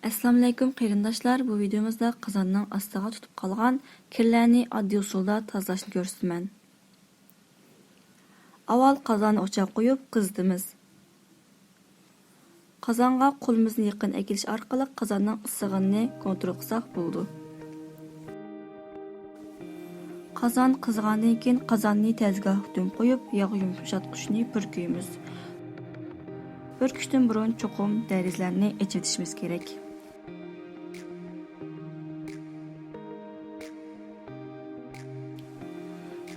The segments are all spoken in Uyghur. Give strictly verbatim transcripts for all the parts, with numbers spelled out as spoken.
ئەسسالامۇئەلەيكۇم قېرىنداشلار، بۇ ۋىدىيومىزدا قازاننىڭ ئاستىغا تۇتۇپ قالغان كىرلەرنى ئاددىي ئۇسۇلدا تازىلاشنى كۆرسىتىمەن. ئاۋۋال قازاننى ئوچاققا قويۇپ قىزىتىمىز. قازانغا قولىمىزنى يېقىن ئەكېلىش ئارقىلىق قازاننىڭ ئىسسىغىنىنى كونترول قىلساق بولىدۇ. قازان قىزىغاندىن كېيىن قازاننى تەزگاھقا دۈم قويۇپ، ياغ يۇمشاتقۇچنى پۈركۈيمىز. پۈركۈشتىن بۇرۇن چوقۇم دېرىزىلەرنى ئېچىۋېتىشىمىز كېرەك.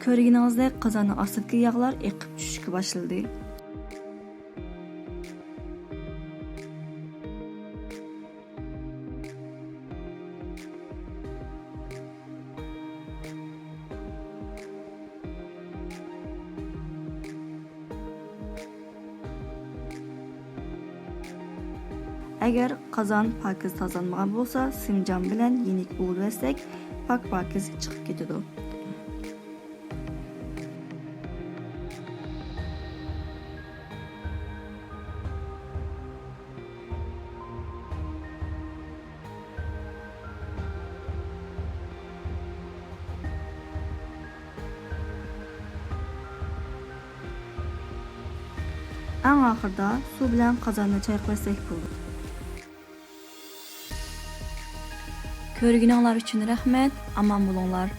كۆرگىنىڭىزدەك قازاننىڭ ئاستىدىكى ياغلار ئېقىپ چۈشۈشكە باشلىدى. ئەگەر قازان پاكىز تازىلانمىغان بولسا، سىمجان بىلەن يېنىك ئۇۋۇلىۋەتسەك، پاك-پاكىز چىقىپ كېتىدۇ. ئەڭ ئاخىرىدا سۇ بىلەن قازاننى چايقىۋەتسەك بولىدۇ. كۆرگىنىڭلار ئۈچۈن رەھمەت، ئامان بولۇڭلار.